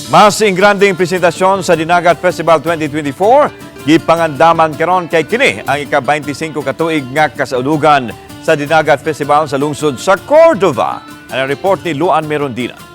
Mas ingrandeng presentasyon sa Dinagat Festival 2024, gipangandaman karon kay kini ang ika-25 katuig nga kasaulugan sa Dinagat Festival sa lungsod sa Cordova. Ang report ni Luan Merondina.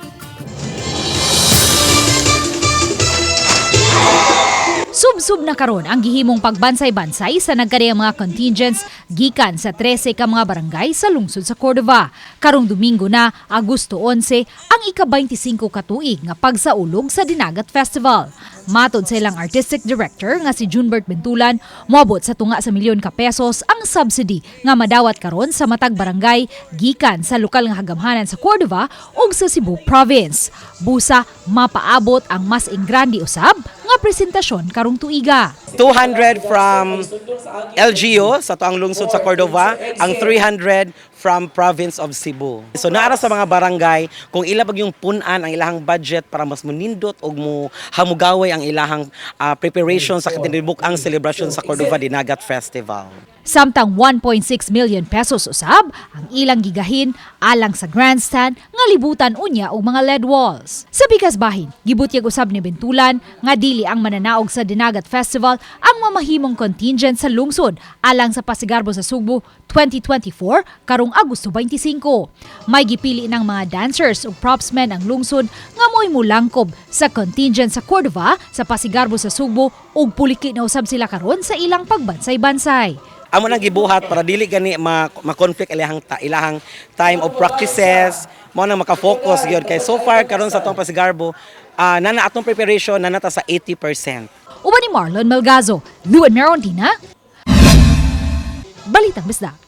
Sub-sub na karon ang gihimong pagbansay-bansay sa nagkariyang mga contingents gikan sa 13 ka mga barangay sa lungsod sa Cordova. Karong Domingo na, Agosto 11, ang ika-25 katuig nga pagsaulog sa Dinagat Festival. Matod sa ilang artistic director nga si Junbert Bentulan, moabot sa tunga sa milyon ka pesos ang subsidy nga madawat karon sa matag barangay gikan sa lokal nga hagamhanan sa Cordova ug sa Cebu Province. Busa mapaabot ang mas ingrandi usab nga presentasyon karong tuiga. 200 from LGU sa tuang lungsod sa Cordova, ang 300 from province of Cebu. So naara sa mga barangay kung ila pag yung punan ang ilahang budget para mas munindot og mo hamugaway ang ilahang preparation sa katinibuk ang celebration sa Cordova Dinagat Festival. Samtang 1.6 million pesos usab ang ilang gigahin alang sa grandstand nga libutan unya og mga LED walls. Sa pikas bahin, gibutyag usab ni Bentulan nga dili ang mananaog sa Dinagat Festival ang mamahimong contingent sa lungsod alang sa Pasigarbo sa Sugbo 2024 karong Agosto 25. May gipili ng mga dancers ug propsmen ang lungsod nga mo'y mulangkob sa contingent sa Cordova sa Pasigarbo sa Sugbo ug puliki na usab sila karon sa ilang pagbansay-bansay. Amo nang gibuhat para dili gani ma-conflict ilahang time of practices, mo nang maka-focus gyud kay so far karon sa atong Pasigarbo, nana atong preparation nanata sa 80%. Uban ni Marlon Melgazo, Luan Merondina, Balitang Bisdak.